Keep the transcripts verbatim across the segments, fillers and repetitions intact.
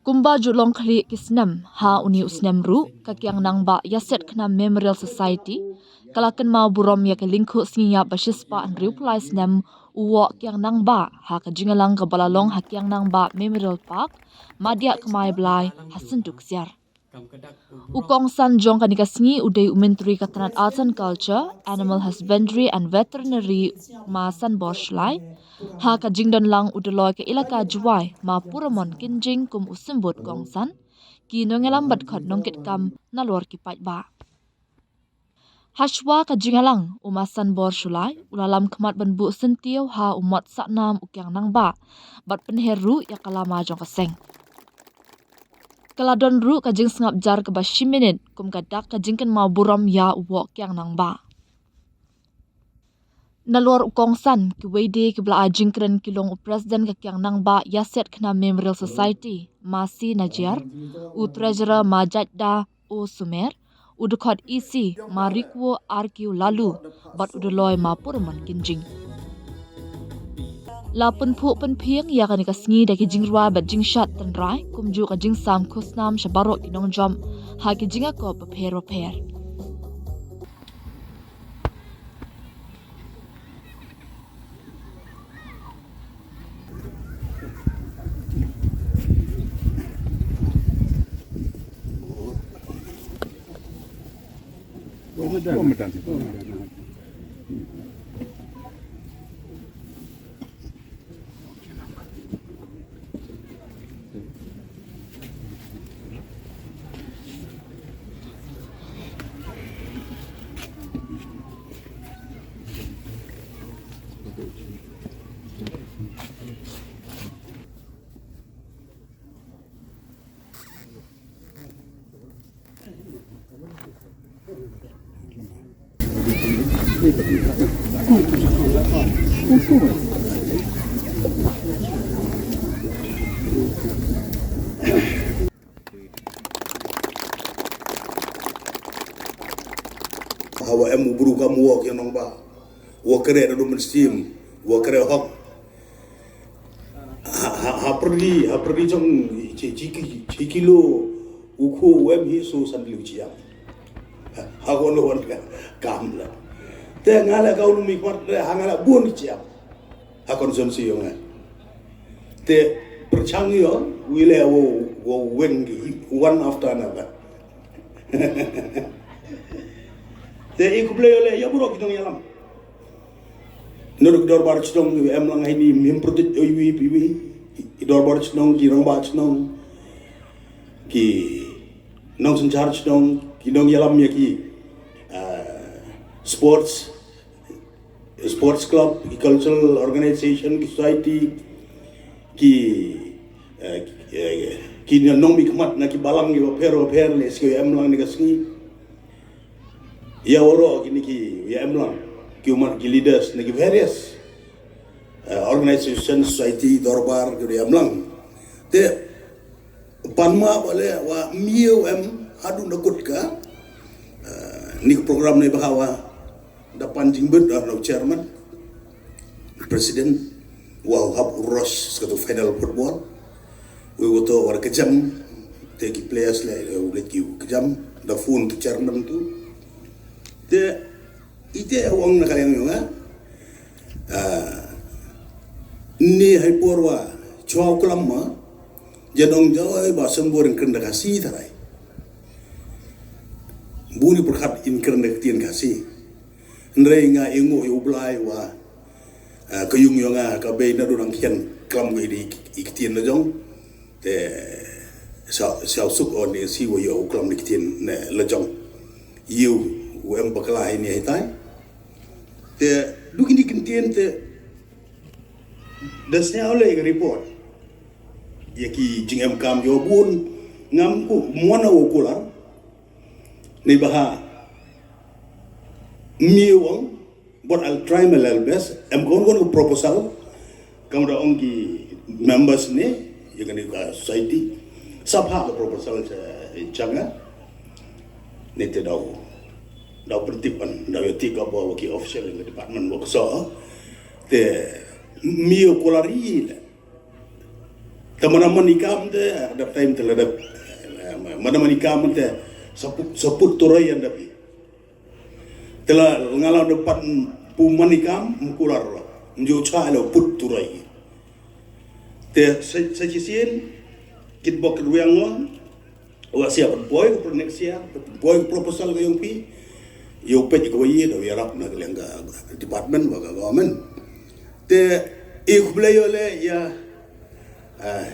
Kumba ju long khlieh ki snem, ha uni u snem ruh, ka Kiang Nangbah Yaset Khnam Memorial Society ka la kynmaw burom ya ka lyngkhuh sngi yap ba shispah hynriewphlai snem u woh Kiang Nangbah ha ka jingïalang kaba la long ha Kiang Nangbah Memorial Park, Madiah Kmai Blai, ha Syntu Ksiar. U kongsan jong kani ka sngi u dei u Myntri ka tnat Arts and Culture, Animal Husbandry and Veterinary, Ma Sanbor Shullai. Ha ka jingdon lang u Dolloi ka Elaka Jowai, Ma Puramon Kynjing, kum u symbud kongsan, ki nongïalam bad khot nongkitkam nalor ki paidbah. Hashwa ka jingïalang, u Ma Sanbor Shullai u la lam khmat ban buh syntiew ha u mot sahnam u Kiang Nangbah bad pynher ruh ya ka lama jong ka seng. Ka la don ruh ka jingsngap jar kaba shi minit kum ka dak ka jingkynmaw burom ya u woh Kiang Nangbah. Nalor u kongsan, kiwei de kiba la ai jingkren ki long u President ka Kiang Nangbah Yaset Khnam Memorial Society, Ma C Najiar, u Treasurer Ma Jaitda O Sumer, u dkhot E C Ma Rikwo R Q Laloo, bad u Dolloi Ma Puramon Kynjing. La pynphuh pynphieng ya kani ka sngi da ki jingrwai bad jingshad tynrai, kumjuh ka jingsam khusnam sha baroh ki nongjop ha ki jingïakop bapher bapher. Hawa em u bru kam u woh Kiang Nangbah, wa kre da du mynsiem, wa kre hok. Ha, ha, ha pyrdi, ha pyrdi jong chi, chi ki, chi kilo u khu u em hi so san liu chiam. Ha, ha ko no wan ka, kam la. Te nga la ka u mi kwat le, ha nga la bun chiam. Ha constituency yong nga. Te pyrchang yo, wi le wo, wo weng one after another. Te i khublei yo le, ya buro ki nongïalam. Nuruk dorbar chnong em lang hini mim protect oi wi pi wi. I dorbar chnong, ki rangbah chnong, ki nongsynchar chnong, ki nongïalam ya ki, ah, sports, sports club, ki cultural organization, ki society, ki, eh, eh, ki nongmihkhmat na ki balang ki bapher bapher le ski em lang ni ka sngi. Ya waroh kini ki ya em lang, ki umat ki leaders na ki various, eh, organization, society, dorbar ki ya em lang. Te pan ma bale wa miu em hadu na kut ka, eh, ni program ni bahawa da pan jingbit da chairman, president, wa hap rush ska tu final football. Wi wato war kejam, te ki players le, eh, u le ki kejam, da phone tu chairman tu. Te, ite wang na kaliang yung, ha? Ah, ni hai por wa, chwa u klam ma, janong jawai ba sembor in kren da Khasi tarai. Buni pyrkhat in kren da ktien Khasi. Nrei nga ingu yu blai wa, ah, ka yung yong nga ka bei na du nang khian klam wi di i ktien la jong. Te sa, sa suk on ni si wa yu klam di ktien ne la jong. Yu u em bakla ini hitai. Te du kini ktien te da sñiaw le ka report. Ya ki jingem kam yo bun ngam ku mwana wo kular. Ni baha mi wang, but I'll try my level best. Em kon kon proposal. Kam da ong ki members ni, ya kani ka society. Sabha ka proposal sa changa. Ni te daw. Daw pertip an, daw ya tiga bawa ki official in the department work so. Te mi yo kolari le. Te mana man i kam te, dap time te la dap, eh, mana man i kam te, saput, saput turai yan dap i. Te la nga la dapat pu man i kam, mkular la. Mju cha la put turai. Te sa, sa chi sien, kit bok kit wiang lo, wa sia pynpoi ko next year, pynpoi ko proposal ko yong phi, yow peit ko wa ye, da yarap na ka liang ka department wa ka government. Te, i khublei yow le, ya, ah,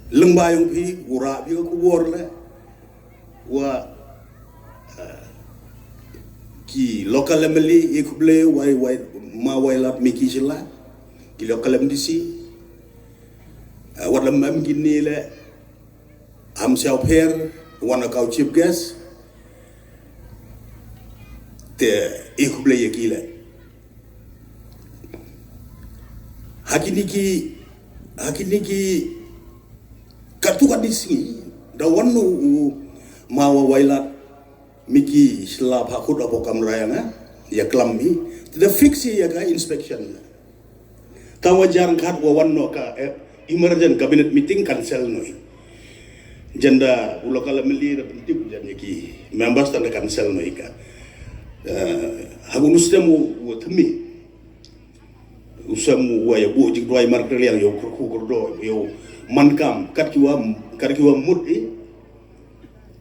lyngba yong phi, u rap yow khubor le, wa, ah, ki local M L A, i khublei, wai, wai, ma wai lap mi ki sila, ki local M D C, ah, wat lam em ki ni le, Ham Siawpher, wan a ka u chief guest. Te, i khublei ya ki le. Ha kini ki, ha kini ki, katu ka di sngi, da wan u, u, ma wa wai lap, mi ki sla pha khut abo kamra ya nga, ya klam mi. Te da fix ya ka inspection. Tawa jar khat wa wan no ka, eh, emergent cabinet meeting cancel no i. Janda u local M L A da pyntip jan ya ki members tan da cancel no i ka. Eh, ha u nustem u, u temi. U sem u wa ya bu jik dwai mar kreliang yow kurku kurdo, yow man kam, kat ki wa, kat ki wa mut i.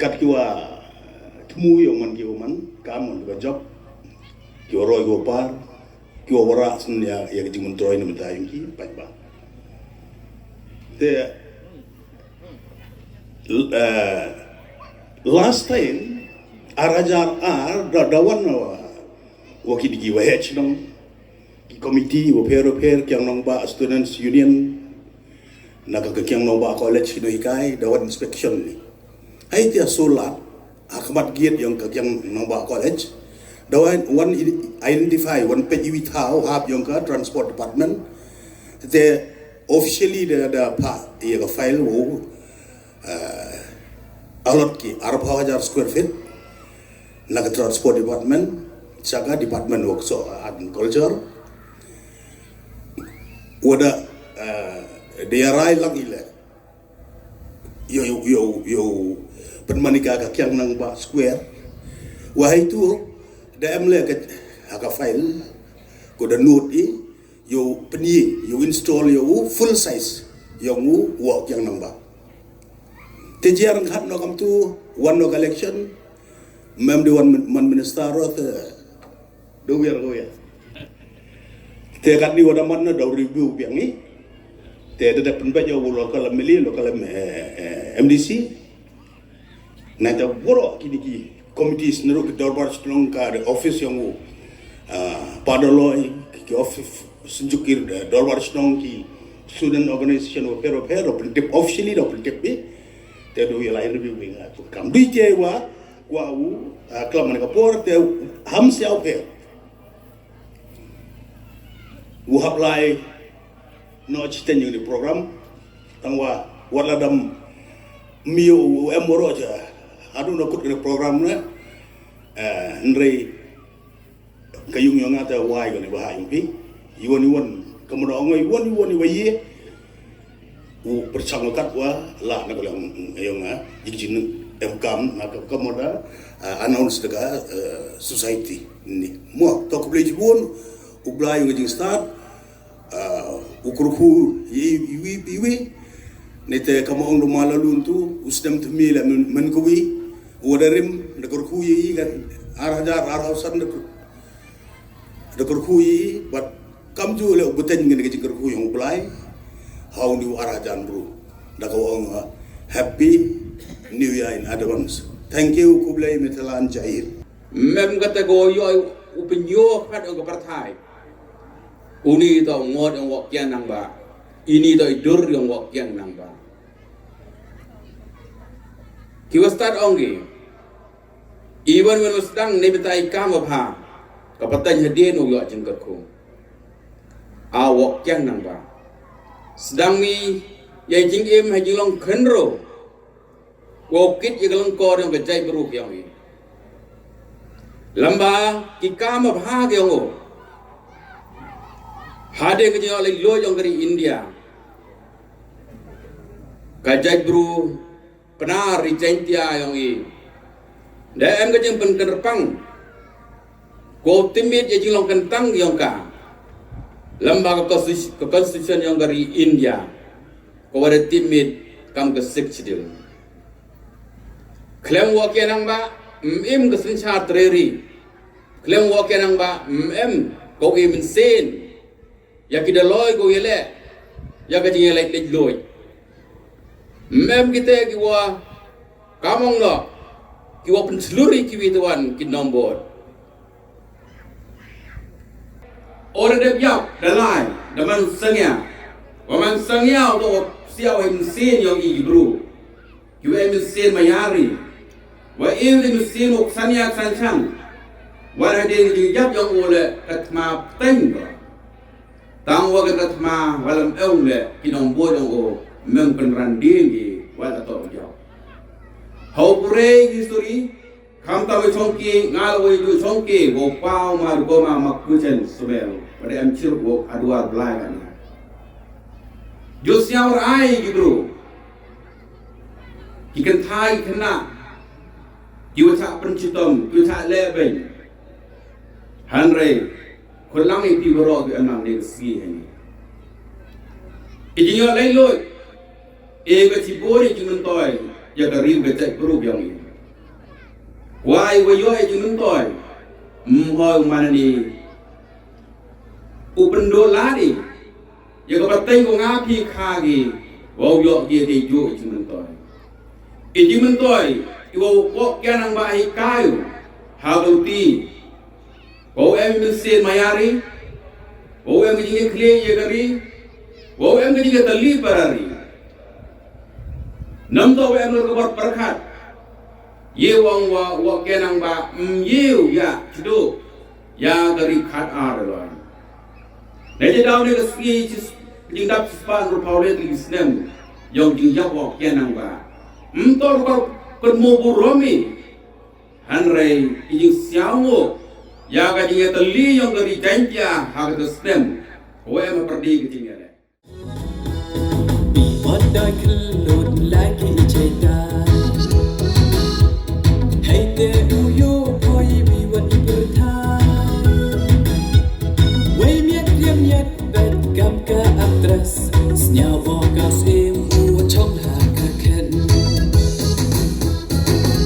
Kat ki wa tmu yow man ki wa man, kam man ki wa job, ki wa roi ki wa par, ki wa wara sn ya, ya ki jingmyntoi na mynta yong ki, pait ba. Te, l-, eh, last time, ar hajar ar, da, da wan wa, wa ki digi wa hech nong, ki committee, wa pher, wa pher, Kiang Nangbah Students Union, na ka, ka Kiang Nangbah College ki no hikai, da wan inspection ni. Hai tia solar, ha khmat gate yong ka Kiang Nangbah College. Da wan, wan i-, identify, wan peit iwi thaw, hap yong ka transport department. Te officially da, da pha, ya ka file wo, eh, allot ki, arphaw hajar square feet. Na ka transport department, cha ka department work so, art and culture. Wada, eh, da yarai lang i le. Yow, yow, yow, yow, pynman i ka ka Kiang Nangbah Square. Wa haitu, da em le ka, ha ka file, ko da note i, yow pyni, yow install, yow full size, yong u, wa Kiang Nangbah. Te jiar nghat no kam tu, wan no ka election, mem di wan min-, man minister ro te, do wiar go ya. Te kat ni wada man na da review biang ni. Te da da pynbait yow local M L A, local M-, eh, eh, M D C. Na ta boro ki ni ki committees na ru ki dorbar chnong ka de office yong u, ah, padoloi, ki office Synjuk ki, eh, dorbar chnong ki student organization wa pher wa pher, da pyntip officially, da pyntip bi. Te do ya lai review bi nga tu kam. Dui te wa, wa u, ah, klam ne ka por, te Ham Siawpher. U hap lai, no chiteng yung ni program, tang wa, wat la dam, mi u, u em waro cha, adu no kut ni program ne, eh, nrei, Ka yung yong nga te wai ko ni baha yung phi. Iwan iwan. Ka mo da ong iwan iwan iwan ye. U perchang kat wa la na ko lang yong nga. Jik jin em kam na ka, ka mo da, ah, announce da ka, eh, society ni. Mo to ko ble jibun. U bla yung jing start. Ah, u kurkhu i, iwi, iwi. Ni te ka mo ong do mala lun tu. U sdem tu mi la men, men ko wi. U da rim da kurkhu i kan. Ar hajar, ar hajar san da kurkhu. Da kurkhu i, but kam ju le u bteng ngi ka jingkurkhu yong u Blai. Hau ni u ara jan bru. Da ka ong, uh, Happy New Year in advance. Thank you, khublei, mithalan, jai hind. Mem kata ko yo u pynyo pat ong ka pyrthai. Uni to ngot ong Wok Kiang Nangbah. Ini to i dur ong Wok Kiang Nangbah. Ki wa stad ong ki. Iwan wan u sdang ne bynta i kam wa bha. Ka pateng hadien u yoh jingkyrkhu. A Wok Kiang Nangbah. Sdang mi ya i jingim ha jinglong khynro. Wow kit ya ka lyngkor yong ka jaitbru yong i. Lamba ki kam wa bha yong u. Hadien ka jingyoh lai lo yong ka ri India. ka jaitbru Pnar ri Jaiñtia yong i. Da em ka jingpynkyrpang ko tipmit ya jinglong kyntang yong ka lamba ka constitu-, ka constitution yong ka ri India, ko wa da tipmit kam ka Sixth Schedule. Khlem wa kianang ba ym im ka synshar tre ri. Khlem wa kianang ba ym im ko i mynsiem ya ki daloi ko yaleh ya ka jingyaleh leit loi. Ym em kite ki wa kamong lo, ki wa pynchluri ki wi tawan ki nombor. Ora dep yap, da lai, da man sangya. Wa man sangya u to siaw em sin yong i bru. Ki wa em sin mayari. Wa em sin u sanya sanchang. Wa da ding ding yap yong u le ka thma pteng ko. Tang wa ka thma wa lam ew le ki nombor yong u mem pynran ding ki wa la to yap. Hau pure history, Khamtam i chongki, ngal wa i du chongki, ko pau ma du ko ma ma kuchen sumel, wa da em chiruk wa adwar blai ka na. Ju siaw rai ki bru. Ki kynthai ki khynnah, ki wa chah pynchitom, ki wa chah leh beiñ. Hynrei, khullang i pi waroh ki em nang ne ka sngi hynne. I jingyoh lei loi, e ka chibor i jingmyntoi ya ka ri ka jaitbru yong i. Wai wa yoh i jingmyntoi, ym hoi u man ni u pyndoh lad i ya ka pateng ko nga phi kha ki, wa u yoh ki te ju i jingmyntoi. I jingmyntoi i wa u pok kianang ba i kai u ha ka uti. Wa u em mynsiem mayari, wa u em ka jingkhlieh ya ka ri, wa u em ka jingtali para ri. Nam to wa em ka bor pyrkhat. Ye wang wa, wa kianang ba, mm, ye u ya, chidu, ya ka ri khat ar loi. Na je daw ne ka sngi chi s-, jingdap chi spah ynru phaw le tylli snem, yong jingyap wa kianang ba. Ym to ka kyrmu burom i, Hynrei i jingsiaw mo ya ka jingïatylli yong ka ri Jaiñtia ha ka snem. Wa em ha pyrdi ka jingïaleh. Pi mot doi khyllood lai ki i chaitai. Hei te u yoh poi wi wan i pyrthai. Wei miat riam miat Bet kam ka actress, sñiaw o ka siem u chong ha ka khen.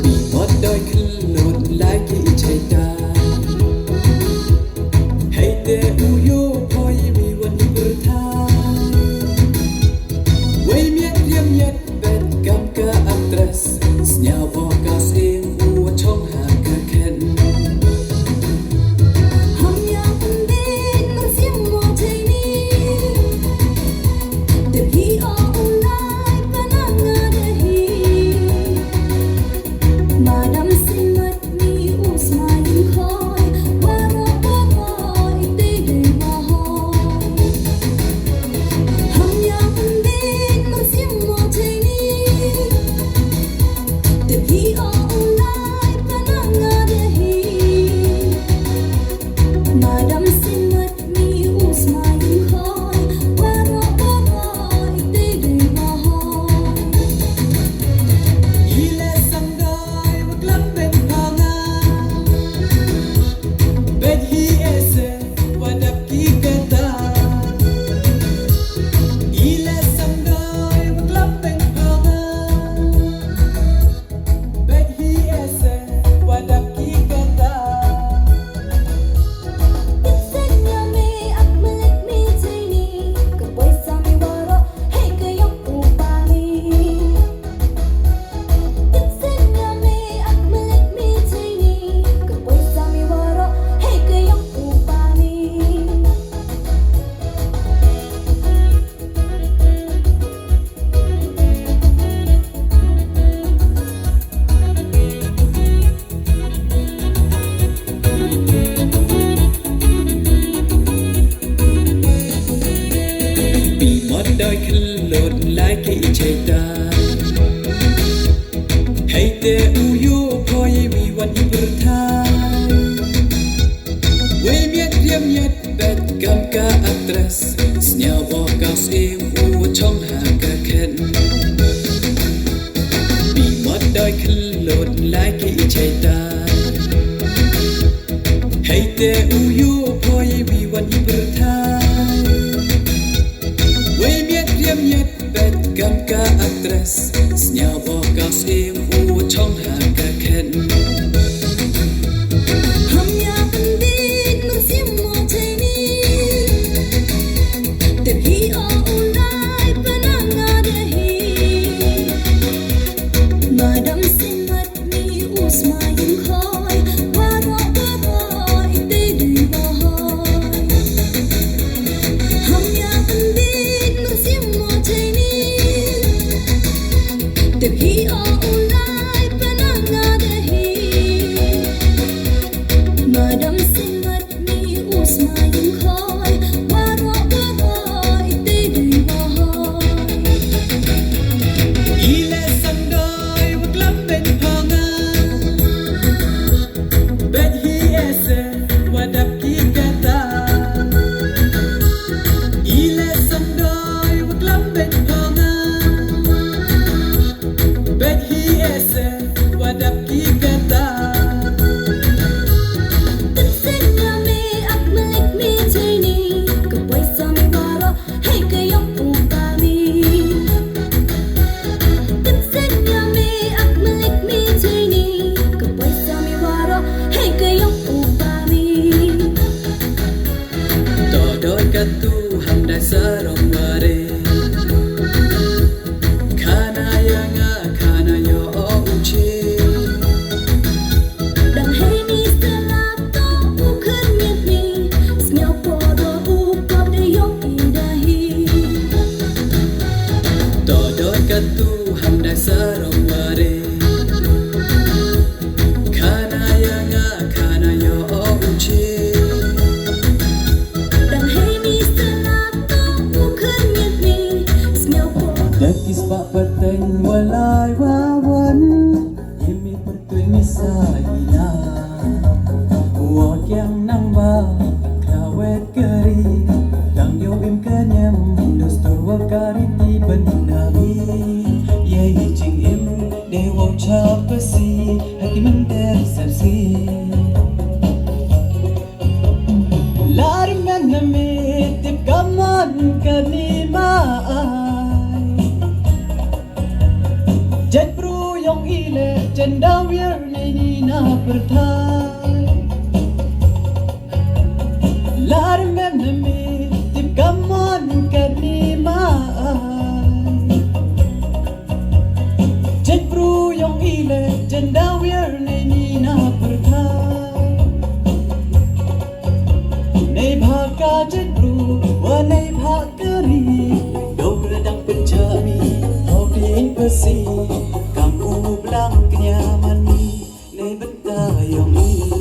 Pi mot doi khyllood lai ki i chaitai. Hei te u yoh poi wi wan i pyrthai. Wei miat riam miat Bet kam ka actress, sñiaw o ka siem u chong ha ka khen. Ham ya pynbit mynsiem mo chaini. Te phi o u lai panang nga de hi. Madam Simat ni u sma yin khoi. Waro waro i te de mo hoi. Ham ya pynbit mynsiem mo chaini. Te phi o u lai panang nga de hi. Madam Simat ni u sma yin khoi. Waro waro i te de mo hoi. I le sang doi wa klam ben pha nga. Bet hi e se wa dap ki kata. I le sang doi wa klam ben pha nga. Bet hi e se wa dap ki kata. Tip sen ya me ak malik me chaini. Ka poi sa mi waro hei ka yong u pa mi. Tip sen ya me ak malik me chaini. Ka poi sa mi waro hei ka yong u pa mi. Pi mot doi khyllood lai ki i chaitai. Hei te u yoh poi wi wan i pyrthai. Wei miat riam miat Bet kam ka actress, sñiaw o ka siem u chong ha ka khen. Te u yoo poi wi wan i pyrthai. Wei miat riam miat peit kam ka actress. Sñiaw o ka siem u chong ha ka khen. Ham ya pyndit myrsiam mo Chinese. Te hi o u lai pynang nga de hi. Madam Singmat mi u sma yong khoi, waroh waroh i te dei mo hoi. Ham ya pyndit myrsiam mo Chinese. Te hi o u lai pynang nga de hi. Madam Singmat mi u sma yong khoi, waroh waroh i te dei mo hoi. I leh sandoi wa klam beiñ pha nga. Beit hi e se wa dap ki kata. I leh sandoi wa klam beiñ pha nga. Beit hi e se wa dap ki kata. Tip seiñ ya me ak malik mi Chinese. Ka poisa mi waroh hei ka yong u pa mi. Tip seiñ ya me ak malik mi Chinese. Ka poisa mi waroh hei ka yong u pa mi. To doi katu ham dai sarong ware. Khana ya nga, khana ya o u chi. Dang hei ni stela to u khynñiat ni. Sñiaw po do u kop de yong i da hi. To doi katu ham dai sarong ware. Khana ya nga, khana ya o u chi. Dang hei ni stela to u khynñiat ni. Sñiaw po. Dang ki spah pateng wa lai wa wan. Im i pyrtuit mi sa i na. Wa kiang nang ba, ka wet kari. Dang yow im ka niam, dos tur wa kari ti ban na mi. Ye i jingim, de wow chap pasi, ha ki mynder sepsi. Lar men na mi, tip ka mon ka ni ma ai. Jait bru yong i leh, jan da wiar nei ni na pyrthai. Lar men na mi, tip ka mon ka ni ma ai. Jait bru yong i leh, jan da wiar nei ni na pyrthai. Neibhah ka jait bru, wa neibhah ka ri, dooh re dang pynjah mi, hau dien pasi, kam u blang kñia man mi, neibynta yong i.